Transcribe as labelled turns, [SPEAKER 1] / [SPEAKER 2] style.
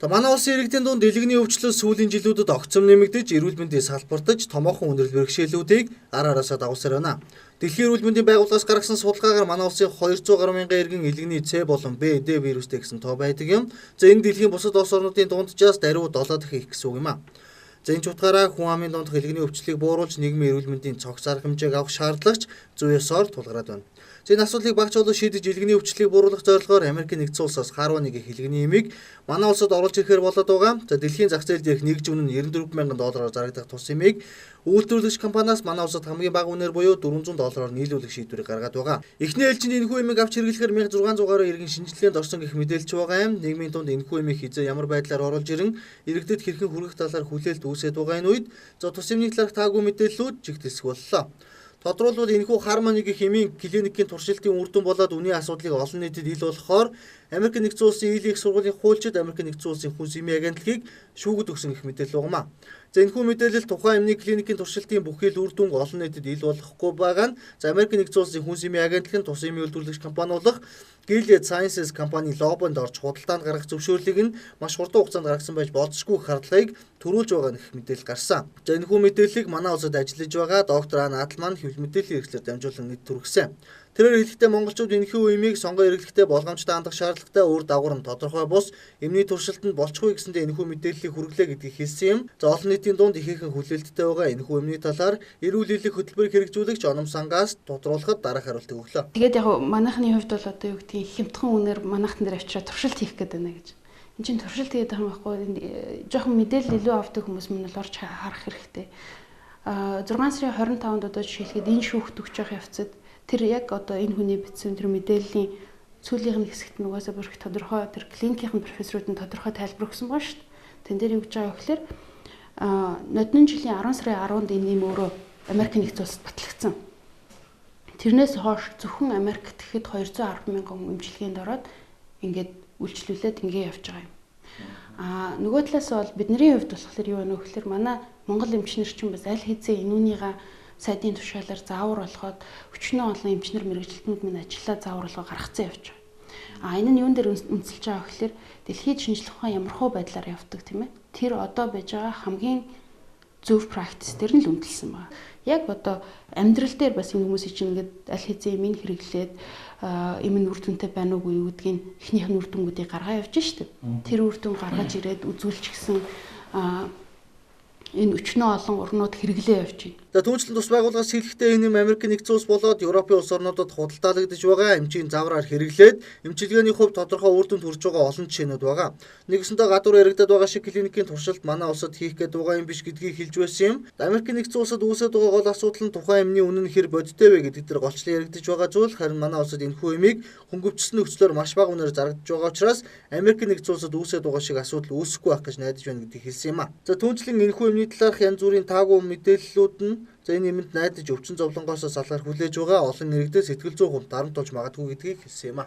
[SPEAKER 1] Манай улсын иргэдийн дунд элэгний өвчлөл сүүлийн жилүүдэд огцом нэмэгдэж, эрүүл мэндийн салбартаж томоохон үнэрл бэрхшээлүүдийг ар араасаа дагуулсаар байна. Дэлхийн эрүүл мэндийн байгууллагаас гаргасан судалгаагаар манай улсын 200 гаруй мянган иргэн элэгний С болон Б, Д вирустэй гэсэн тоо байдаг юм. За энэ дэлхийн бусад улс орнуудын дунджаас даруй 7 дахин их гэсэн үг юм а. За энэ ч утгаараа хүн амын дундах элэгний өвчлөлийг бууруулж нийгмийн эрүүл мэндийн цогц арга хэмжээг авах шаардлагач зүй ёсоор тулгараад байна. За энэ асуудлыг багц олон шийдэж элэгний өвчлөлийг бууруулах зорилгоор Америкийн нэгдсэн улсаас Харваны хэлэгний эмийг манай улсад оруулж ирэхээр болоод байгаа. За дэлхийн зах зээл дээрх нэг жүн нь 94 мянган доллараар зарагдах тус эмийг үйлдвэрлэгч компаниас манай улсад хамгийн бага үнээр буюу 400 доллараар нийлүүлэх шийдвэрийг гаргаад байгаа. Эхний ээлжинд энэхүү эмийг авч хэрэглэхээр 1600 гаруй иргэн шинжилгээнд орсон гэх мэдээлж байгаа юм. Нийгмийн тунд энэхүү эмийг хизээ ямар байдлаар оруулж ирэн иргэдэд хэрхэн хүргэх талаар хүлээлт үүсээд байгаа энэ үед за тус эмийн талаарх таагүй мэдээллүүд жигтэлсэх боллоо. Тодруулбал энэхүү Хармони гэх эмийн клиникийн туршилтын үр дүн болоод үнийн асуудлыг олон нийтэд ил болохоор Америк нэгдсэн улсын ил их сургуулийн хуульчид Америк нэгдсэн улсын хүнс эмийн агентлагийг шүүгд өгсөн гэх мэдээлэл байгаа. За энэхүү мэдээлэл тухайн эмийн клиникийн туршилтын бүхий л үр дүнг олон нийтэд ил болохгүй байгаа нь за Америк нэгдсэн улсын хүнс эмийн агентлаг нь тус эмийн үйлдвэрлэгч компани болох Gilead Sciences компани лоббинд орж худалдаанд гаргах зөвшөөрлийг нь маш хурдан хугацаанд гаргасан байж болзошгүй хардлагыг төрүүлж байгаа гэх мэдээлэл гарсан. За энэхүү мэдээллийг манай улсад ажиллаж байгаа доктор Ан Адлман хэвлэл мэдээллийн хэрэгслээр дамжуулан нийт түргэсэн. Тэрээр хэлэхдээ монголчууд энэхүү эмийг сонгон хэрэглэхдээ болгоомжтой хандах шаардлагатай, үр дагавар нь тодорхой бус эмний туршилтанд болчихгүй гэсэндээ энэхүү мэдээллийг хүргэлээ гэдгийг хэлсэн юм. За олон нийтийн дунд ихээхэн хүлээлттэй байгаа энэхүү эмний талаар эрүүл элэг хөтөлбөрийг хэрэгжүүлэгч Оном сангаас тодруулахад дараах хариултыг өглөө.
[SPEAKER 2] Тэгээд яг манайхны хувьд бол одоо юу гэдгийг хямдхан үнээр манайхан дээр авчираа туршилт хийх гээд байна гэж. Энд чинь туршилт хийгээд байгаа юм байхгүй, жоохон мэдээлэл илүү авдаг хүмүүс минь бол орж харах хэрэгтэй. 6 сарын 25-нд одоо жишээлхэд энэ шүүхт өгч явах явцад тэр яг одоо энэ хүний бичсэн тэр мэдээллийн сүүлийнх нь хэсэгт нь угаасаа бүр их тодорхой тэр клиникийн профессорууд нь тодорхой тайлбар өгсөн байгаа шүү дээ. Тэн дээр юу гэж байгаа вэ гэхээр ноднин жилийн 10 сарын 10-нд энэ юм өөрөө Америк нэгдсэн улсад батлагдсан. Тэрнээс хойш зөвхөн Америкт гэхэд 210 мянган хүн эмчилгээнд ороод ингээд үйлчлүүлээд ингээ явж байгаа юм. Аа нөгөө талаас бол бидний хувьд болохоор юу вэ гэхээр манай Монгол эмчнэр чинь бас аль хэзээ энүүнийгаа сайдын тушаалаар заавар болгоод өчнөө олон эмчнэр мэргэжилтнүүд минь ажиллаа заавар болгоо гаргацсан явж байгаа. А энэ нь юун дээр үндэслэж байгаа гэхээр дэлхийд шинжлэх ухаан ямархуу байдлаар явдаг тийм ээ. Тэр одоо байж байгаа хамгийн зөв практис дээр нь л үндэслсэн байгаа. Яг одоо амьдрал дээр бас энэ хүмүүсийн чинь ингээд аль хэзээ эмийг хэрэглээд эм нь үр дүнтэй байна уугүй юу гэдгийг эхнийх нь үр дүнгуудыг гаргаа явж штеп. Тэр үр дүн гаргаж ирээд үзүүлчихсэн энэ өчнөө олон урнууд хэрэглээ явж байна.
[SPEAKER 1] За түүнчлэн тус байгууллагаас хэлэхдээ энэ юм Америк нэгдсэн улс болоод Европын улс орнуудад худалдаалагдаж байгаа эмчийн завраар хэрэглээд эмчилгээний хувьд тодорхой үр дүнд хүрж байгаа олон жишээнүүд байгаа. Нэгсэндээ гадуур яригадад байгаа шиг клиникийн туршилт манай улсад хийх гээд байгаа юм биш гэдгийг хэлж байсан юм. Америк нэгдсэн улсад үүсээд байгаа гол асуудал нь тухайн эмний үнэ нь хэр бодиттой вэ гэдэг дээр голчлон яригдаж байгаа зүйл. Харин манай улсад энэхүү эмийг хөнгөвчлсөн нөхцлөөр маш бага үнээр зарагдаж байгаа учраас Америк нэгдсэн улсад үүсээд байгаа шиг асуудал үүсэхгүй байх гэж найдаж байна гэдгийг хэлсэн юм а. За түүнчлэн энэхүү эмний талаарх янз бүрийн таагүй мэдээллүүд нь за энэ юмд найдаж өвчин зовлонгоос салгаар хүлээж байгаа олон иргэдэд сэтгэл зүйн хувьд дарамт болж магадгүй гэдгийг хэлсэн юм а.